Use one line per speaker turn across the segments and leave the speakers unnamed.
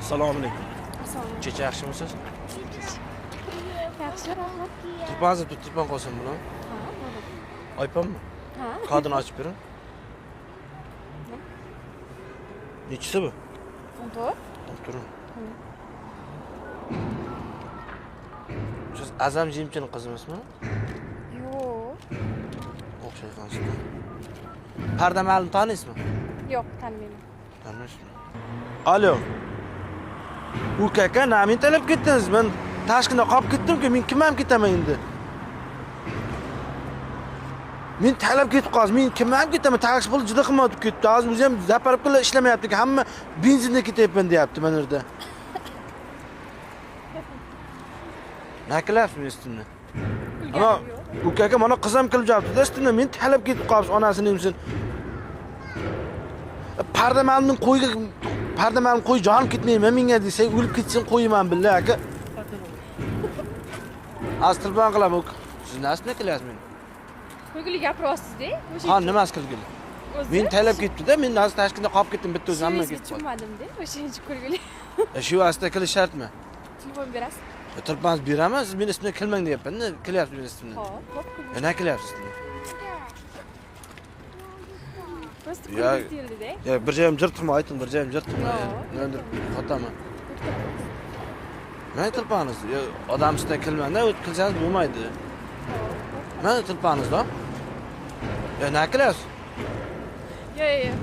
Assalomu alaykum.
Assalomu.
Checha, yaxshimisiz?
Yaxshi, rahmat.
Telefon bitta telefon qolsam bo'ladimi?
Ha, bo'ladi.
iPhone'mi?
Ha.
Kodini ochib bering. Nechisi bu?
14.
Turing. Siz Azam Jimchining qizimisizmi?
Yo'q.
O'xshayapsiz. Parda ma'lum taniysizmi?
Yo'q, tanimayman.
Taniysizmi? Alo. Uka aka, nima talab ketdingiz? Men Toshkentda qolib ketdim-ku, men kim ham ketaman endi? Men talab ketib qoldim, men kim ham ketaman? Taksi puli juda qimmat bo'lib ketdi. Hozir o'zi ham zapravkalar ishlamayapti, hamma benzinda ketyapman deyapti mana yerda. Nima qilyapsiz men ustimda? Ana uka aka, mana qiz ham kulib yotibdi ustimda. Men talab ketib qolibsiz, onasini emsin. Parda ma'lumning qo'yiga, parda ma'lum qo'y jonim ketmayman menga desak, o'lib ketsin qo'yman billah aka. Az telefon qilaman. Siz nasib qilyapsiz meni?
Kulgili gapiryapsiz-da.
Ha, nimasi kulgili? Men talab ketdi-da, men hozir Toshkentda qolib ketdim, bitta o'zim hamma ketib qoldi.
Tushunmadim-da, o'sha uchun kulgili.
Shu asda qilish shartmi?
Telefon berasiz?
Telefon beraman, siz meni ismimdan kilmang deyapman-da, kilyapsiz meni ismimdan.
Hop, hop.
Nima qilyapsiz siz?
Просто kulgili tuyuldi-da.
Ya bir joyim jirtiqmi ayting, bir joyim jirtiqmi? Nimadir xotaman. Mana telefoningiz, odam ustidan kilmanda, qilsangiz bo'lmaydi. Mana telefoningiz-da. Ya nima qilyapsiz?
Yo'q, yo'q.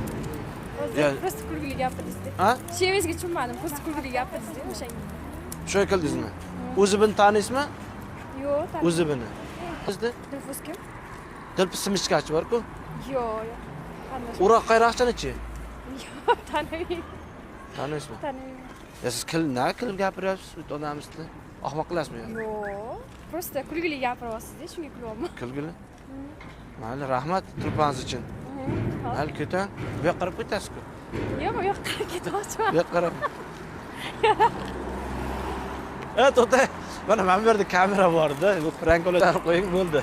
O'zi просто kulgili gapirdingiz-da.
Ha?
Shevingizga tushunmadim, просто kulgili gapirdingiz-da o'shanga.
Shunga qildingizmi? O'zi buni taniysizmi?
Yo'q, tanimayman.
O'zi buni. O'zida?
Dilfuz kim?
Dilfuz simichkachi bor-ku.
Yo'q, yo'q. Tanimayman.
O'roq qayroqchinichi?
Yo'q, tanimayman.
Taniysizmi?
Tanimayman.
Ya siz nima qilib gapiryapsiz odam ustida? Ahmoq qilasizmi yo?
Yo'q, просто kulgili gapiryapsiz-da, shunga kulyapman.
Kulgili? Mayli, rahmat telefoningiz uchun. Mayli, ketang. Bu yoqqa qarab ketasiz-ku.
Yo'q, bu yoqqa qarab ketmoqchiman.
Bu yoqqa qarab. To'xta. Mana bu yerda kamera bor-da. Bu prank qo'ying bo'ldi.